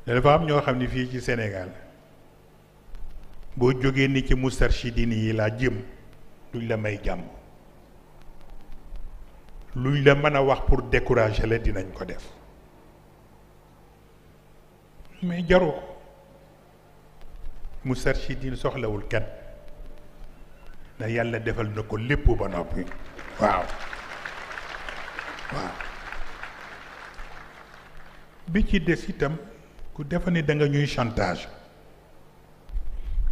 dafa am ñoo xam ne fii ci Sénégal boo jógee ni ci Moustarchidine yi laa jëm duñ la may jàmm, luñ la mën a wax pour décourager la dinañ ko def, mais jaru ko. Moustarchidine soxlawul kenn ndax yàlla defal na ko lépp ba noppi. waaw waaw bi ci des itam ku defa ne da nga ñuy chantage,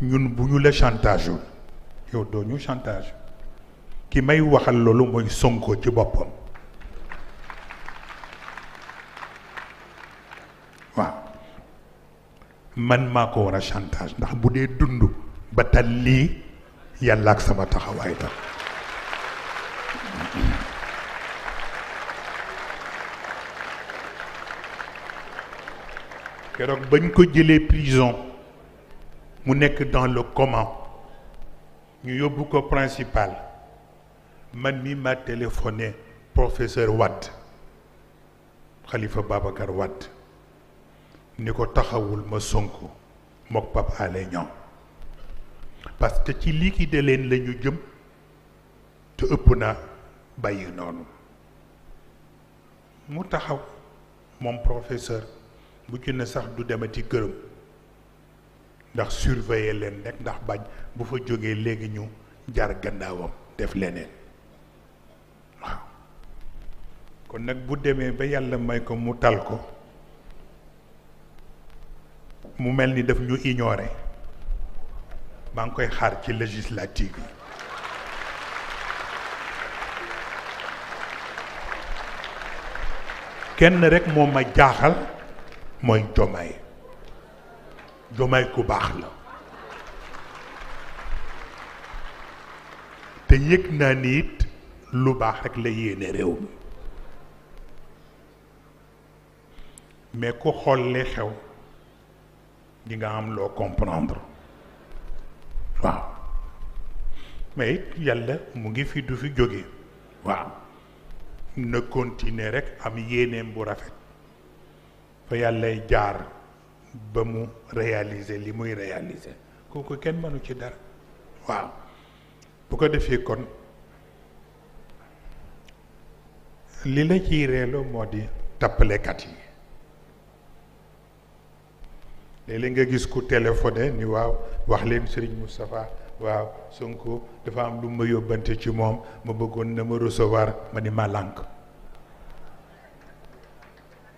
ñun bu ñu la chantage wul yow doo ñu chantage. ki may waxal loolu mooy Sonko ci boppam. waaw man maa ko war a chantage ndax bu dee dund ba tal lii yàlla ak sama taxawaay tax. keroog bañ ko jëlee prison mu nekk dans le coma ñu yóbbu ko principal, man mi ma téléphoné professeur Wade, Khalifa Babacar Wade, ni ko taxawul ma Sonko mook Pape Alé Niang parce que ci liquide leen la ñu jëm te ëpp na bàyyi noonu. mu taxaw moom professeur bu ci ne sax du demati këram ndax surveiller leen rek, ndax bañ bu fa jógee léegi ñu jar gannaawam def leneen. waaw kon nag bu demee ba yàlla may ko mu tal ko, mu mel ni daf ñu ignoré, maa ngi koy xaar ci législative yi. kenn rek moo ma jaaxal mooy Jomaay. Jomaay ku baax la te yëg naa ni it lu baax rek la yéene réew mi, mais ku xool li xew di nga am loo comprendre. waaw mais it yàlla mu ngi fi du fi jóge. waaw na continuer rek am yéeneem bu rafet fa yàllay jaar ba mu réaliser li muy réaliser, kooku kenn mënu ci dara. waaw bu ko defee kon li la ciy reeloo moo di tappalekat yi. léeg-léeg nga gis ku téléphoné ni waaw wax leen Serigne Moustapha, waaw Sonko dafa am lu ma yóbbante ci moom, ma bëggoon na ma recevoir, ma ni ma lànk.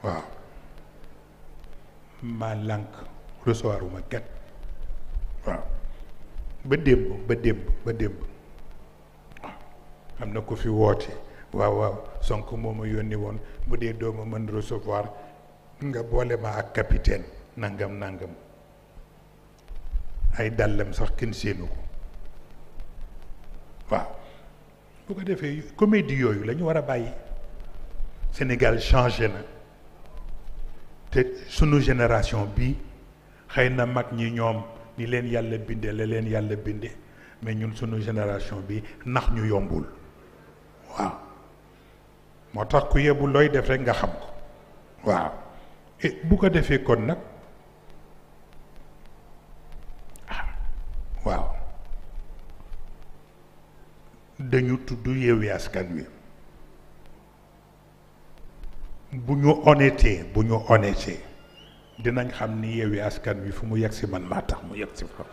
waaw ma lànk recevoir wu ma kenn. waaw ba démb waaw am na ko fi woote, waaw Sonko moo ma yónni woon, bu dee doo ma mën recevoir nga boole ma ak capitaine nangam ay dàllam sax kenn séenu ko. waaw bu ko defee comédie yooyu la ñu war a bàyyi. Sénégal changé na te sunu génération bi xëy na mag ñi ñoom ni leen yàlla binde la leen yàlla binde, mais ñun sunu génération bi nax ñu yombul. waaw moo tax ku yebu looy def rek nga xam ko. waaw bu ko defee kon nag waaw dañu tudd Yewwi Askan Wi. bu ñu honnêté dinañ xam ni Yewwi Askan Wi fu mu yegg si man maa tax mu yegg si fa.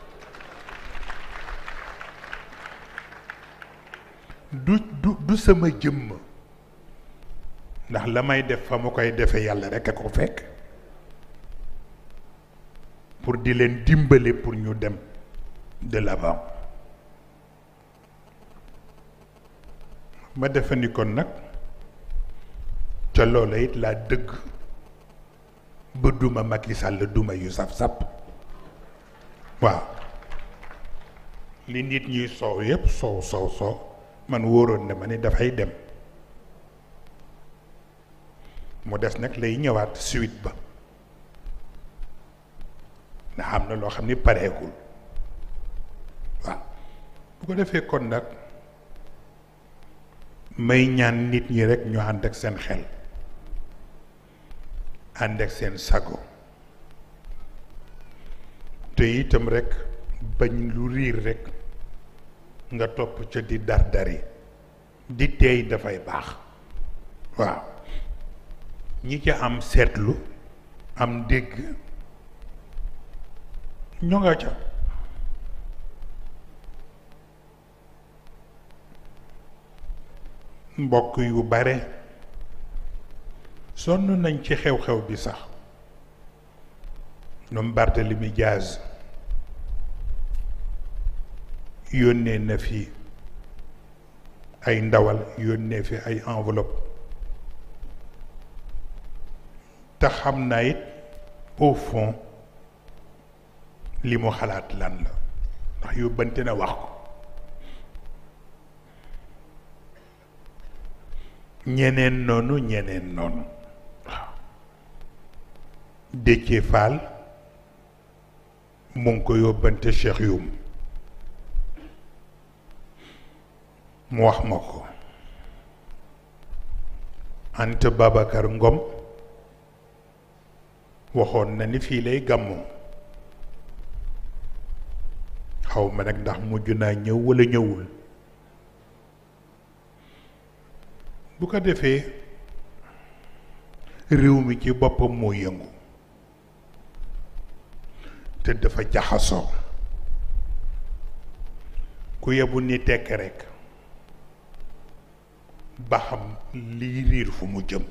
du sama jëmm, ndax la may def fa ma koy defee yàlla rek a ko fekk, pour di leen dimbale pour ñu dem de l'avant. ma defe ni kon nag ca loola it laa dëgg ba duma Macky Sall duma yu saf-sap. waaw li nit ñuy soow yépp soow man wóoroon na ma ni dafay dem. mu des nag lay ñëwaat suite ba, ndax am na loo xam ni pareegul. waaw bu ko defee kon nag may ñaan nit ñi rekk ñu ànd ak seen xel, ànd ak seen sago, te itam rekk bañ lu riir rekk nga topp ca di dardari di teey dafay baax waaw ñi ca am seetlu am dégg ñoo nga ca mbokk yu bare sonn nañ ci xew-xew bi sax ñoom Barthélemy Diaz yónnee na fi ay ndawal yónnee fi ay enveloppe te xam naa it au fond li mu xalaat lan la ndax yóbbante na wax ko ñeneen noonu waaw Déthié Fall mu ngi ko yóbbante Cheikh Youm mu wax ma ko Anta Babacar Ngom waxoon na ni fii lay gàmmoo xaw ma nag ndax mujj naa ñëw walla ñëwul bu ko defee réew mi ci boppam moo yëngu te dafa jaxasoo ku yebu ni tekk rekk ba xam lii riir fu mu jëm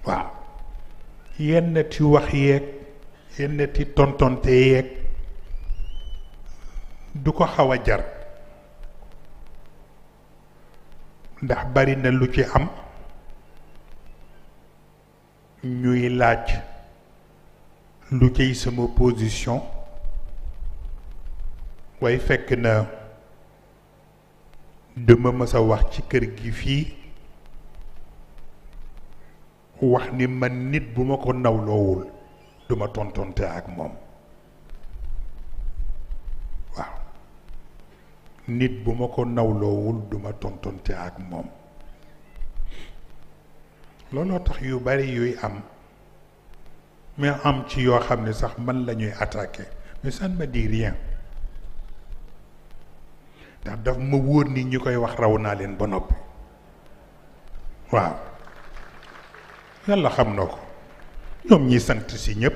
waaw yenn ti wax yeeg yenn ti tontonte yeeg du ko xaw a jar ndax bari na lu ci am ñuy laaj lu ciy sama position waaye fekk na dama mës a wax ci kër gi fii wax ni man nit bu ma ko nawloowul duma tontonte ak moom waaw nit bu ma ko nawloowul duma tontonte ak moom looloo tax yu bari yuy am mais am ci yoo xam ne sax man la ñuy attaquer mais ça ne me dit rien ndax daf ma wóor ni ñi koy wax raw naa leen ba noppi waaw yàlla xam na ko ñoom ñi sant si ñëpp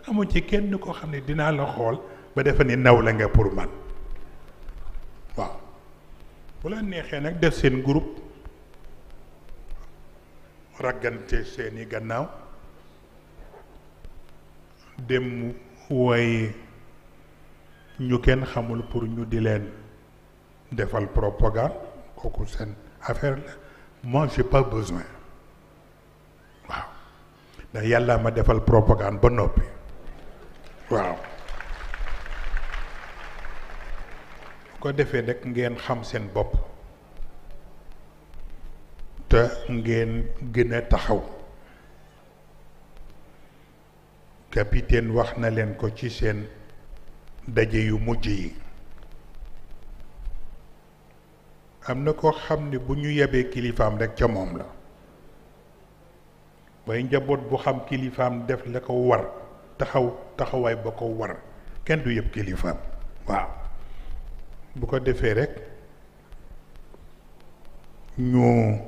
amu ci kenn koo xam ne dinaa la xool ba defe ni naw la nga pour man waaw bu la neexee nag def seen groupe raggante seeni gannaaw dem wooye ñu kenn xamul pour ñu di leen defal propagande kooku seen affaire la moi j'ai pas besoin waaw ndax yàlla ma defal propagande ba noppi waaw ko defee rek ngeen xam seen bopp te ngeen gën a taxaw capitaine wax na leen ko ci seen daje yu mujj yi am na koo xam ne bu ñu yebee kilifaam rek ca moom la waaye njaboot bu xam kilifaam def la ko war taxawaay ba ko war kenn du yeb kilifaam waaw bu ko defee rek ñu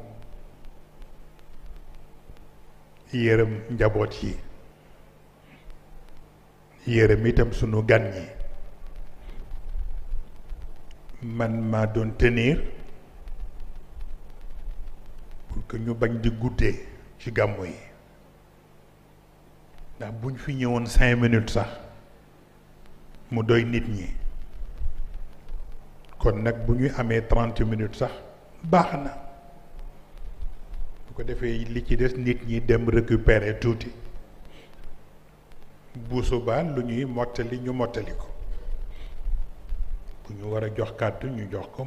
yërëm njaboot yi yërëm itam sunu gan ñi man maa doon tenir pour que ñu bañ di guddee ci gàmmu yi ndax buñ fi ñëwoon 5 minutes sax mu doy nit ñi kon nag bu ñuy amee 30 minutes sax baax na bu ko defee li ci des nit ñi dem récupérer tuuti bu subaa lu ñuy mottali ñu mottali ko ku ñu war a jox kàddu ñu jox ko